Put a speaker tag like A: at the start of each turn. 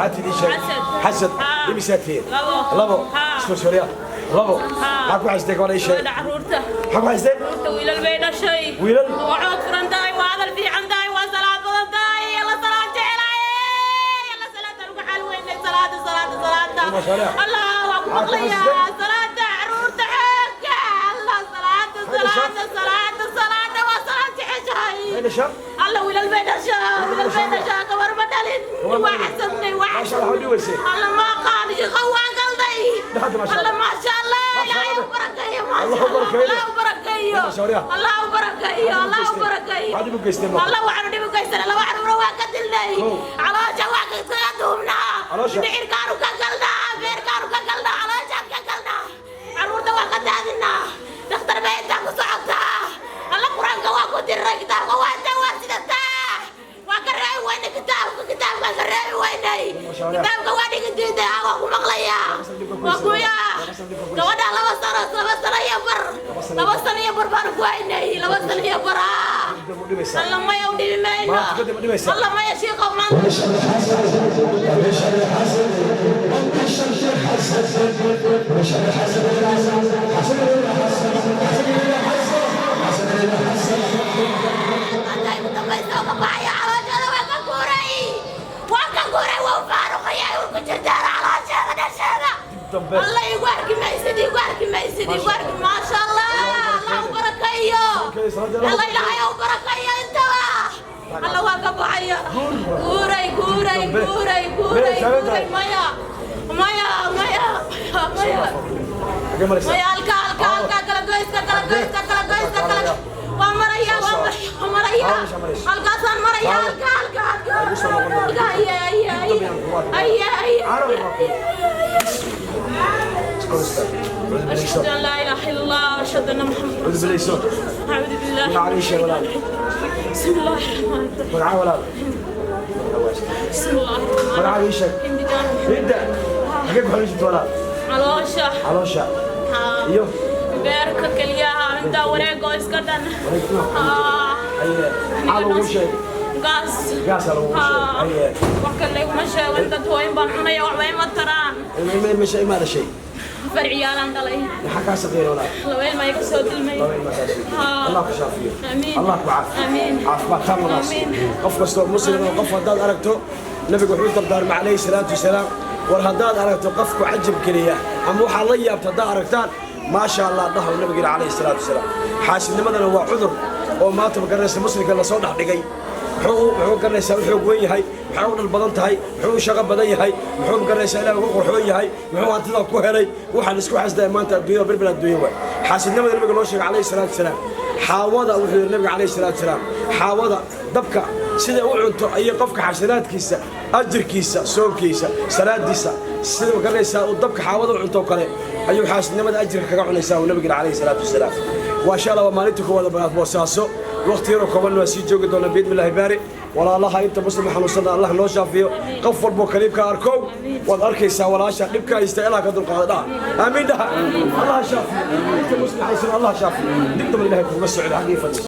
A: Xasad.
B: Xasad.
A: Haa.
B: Imisaad tihiin?
A: Labo.
B: Labo.
A: Haa.
B: Isku suurya labo.
A: Haa.
B: Maxaa ku haystay gabadha? Ii sheeg.
A: Gabadha caruurta.
B: Maxaa ku haysteen?
A: Caruurta wiilal bay dhashay.
B: Wiilal?
A: Waa xoog furan tahay, waa hadal fiican tahay, waa salaad badan tahay, alla salaad jecelaay, alla salaada ugu xaal weynay, salaada, salaada, salaada.
B: Masha Allah.
A: Allah waa ku
B: Maxaa ku
A: maqlayaa
B: haysteen?
A: Salaada caruurta xoogga, alla salaada.
B: Maxay dhashaa?
A: Salaada, salaada, salaada, waa salaad jeceshahay.
B: Maxay dhashaa?
A: Alla wiilal bay dhashaa, wiilal bay dhashaa, gabar ma dhalin.
B: Gabar ma
A: waa
B: dhalin.
A: Xasadnay, waa
B: Masha Allah, waxba dhiweysay.
A: Alla ma aqaan shaqo, waa galday.
B: Dhaxda, masha
A: alla
B: Allah.
A: Maasha Allah.
B: Masha
A: Ilaahay
B: Allah.
A: u barakeeyo.
B: Allah
A: maasha
B: u barakeeyo.
A: Allah u barakeeyo.
B: Masha Allah.
A: Allah u barakeeyo, Allah u barakeeyo.
B: Maxaad u geysteen marka?
A: Allah waxaanu dhib u geysanay, laba caruura waa ka dilnay.
B: Kow.
A: Caloosha waa kaga duubnaa.
B: Caloosha?
A: Dhicirkaanu ka galnaa, beerkaanu ka galnaa, calooshaan ka galnaa, caruurta waa ka daadinaa, dhakhtar bay intaa ku socotaa. Alla Qur-aanka waa ku diray, kitaabka waa intaa waa sidataa, waa ka reebi weynay kitaabka, kitaabkaan ka reebi weynay.
B: Masha Allah.
A: Kitaabka waa dhigi diiday. Waa ku maqlayaa, waa kuya gabadha 2 sano, 2 sano iyo bar, 2 sano iyo bar baanu ku haynay, 2 sano iyo bar, ah.
B: Dib u dhibaysaa.
A: Alla maya, u dhibi mayno.
B: Maanta kadib u dhibaysaa.
A: Alla maya, shiiqow, maanta.
C: وبشر حسن، وبشر حسن، وبشر حسن، وبشر حسن، حسن حسن حسن حسن حسن حسن.
A: Maanta igu dambaysa oo ka baxaya caloosheeda, waa ka guuray, waa ka guuray, waa u faaruqaya ku jirtaan caloosheeda dhasheeda.
B: Dambe.
A: Alla igu arki maysid, igu arki maysid, igu arki. Maasha Allah, Allah u barakeeyo. Alla Ilaahay u barakeeyo intaba. Alla waa ka baxaya, guuray, guuray, guuray, guuray, guuray. Maya, maya, maya, maya.
B: Xagee maraysaa?
A: Maya, halka, halka, halka, kala goyska, kala goyska, kala goyska, kala waa maraya, waa maraya, waa maraya.
B: Aa, meesha maraysa.
A: Halkaasaan maraya, halka, halka, halka, halka, aye, aye, aye, aye, aye.
B: Carabi baa ku. Iskor istaag.
A: أشهد أن لا إله إلا الله وأشهد أن محمد
B: أعوذ بالله صوت.
A: أعوذ بالله.
B: Magacaa ii sheeg, walaal.
A: بسم الله الرحمن الرحيم.
B: Magacaa, walaal?
A: بسم الله الرحمن
B: Magacaa ii sheeg.
A: الرحيم. Hindi jaan.
B: Hinda, xagee ku xanuunsatay, walaal?
A: Caloosha.
B: Caloosha.
A: Haa.
B: Iyo?
A: Beerka, kelyaha, intaa wareego iska dhan. Haa.
B: Haye, maxaa lagu sheegay?
A: Gaas.
B: Gaasaa lagugu sheegay.
A: Haa.
B: Haye.
A: Wax kale iguma sheego, dad hooyin baan cunaya, waxba ima taraan.
B: Meesha imaada shay.
A: Afar ciyaalaan dhalay.
B: Maxaa kaa shaqeeya, walaal?
A: Laba ilma iga soo dilmay.
B: Laba ilma kaa soo dilmay.
A: Haa.
B: Allah ku shaafiyo.
A: Amiin.
B: Allah ku caafiyo.
A: Amiin.
B: Caafimaad taam Allah siiyo.
A: Amiin.
B: Qof kastoo muslim oo qof haddaad aragto, nabigu wuxuu dardaarmay calayhi salaatu wasalaam: war haddaad aragto qofku cajab geliya ama waxaad la yaabto haddaad aragtaan, maasha Allah dhahow, nabiga yidhi calayhi salaatu wasalaam. Xaasidnimadana waa cudur oo maanta magaranaysa muslimka lasoo dhex dhigay. Muxuu garanaysaa u xoog weyn yahay, muxuu u dhal badan tahay, muxuu u shaqo badan yahay, muxuu garanaysaa ilaah ugu qurxoon yahay, muxuu hantida ku helay? Waxaan isku xasdaya maanta adduunyada birbir adduunya waay. Xaasidnimada nabiga loo sheegay calayhi salaatu wasalaam, xaawada, wuxuu yidhi nabiga calayhi salaatu wasalaam, xaawada dabka sida u cunto ayay qofka xasanaadkiisa, ajirkiisa, soonkiisa, salaadiisa, sida garanaysaa uu dabka xaawada u cunto kale ayuu xaasidnimada ajirka kaga cunaysaa, uu nabiga yidhi calayhi salaatu wasalaam. Waa insha Allah waa maalinta koowaad oo Boosaaso. Waqti yaroo kooban waa sii joogi doona biidni illaahi baari. Walaalaha inta muslima xanuunsana Allah noo shaafiyo. Qof walboo kaliibka arkow, waad arkaysaa walaasha dhibka haysta, ilaah ka dulqaada dhaha, aamiin dhaha, Allah shaafiyo. Inta muslim haysana Allah shaafiyo. Dib dambe Ilahay kuga socdo xaggii fadhiso.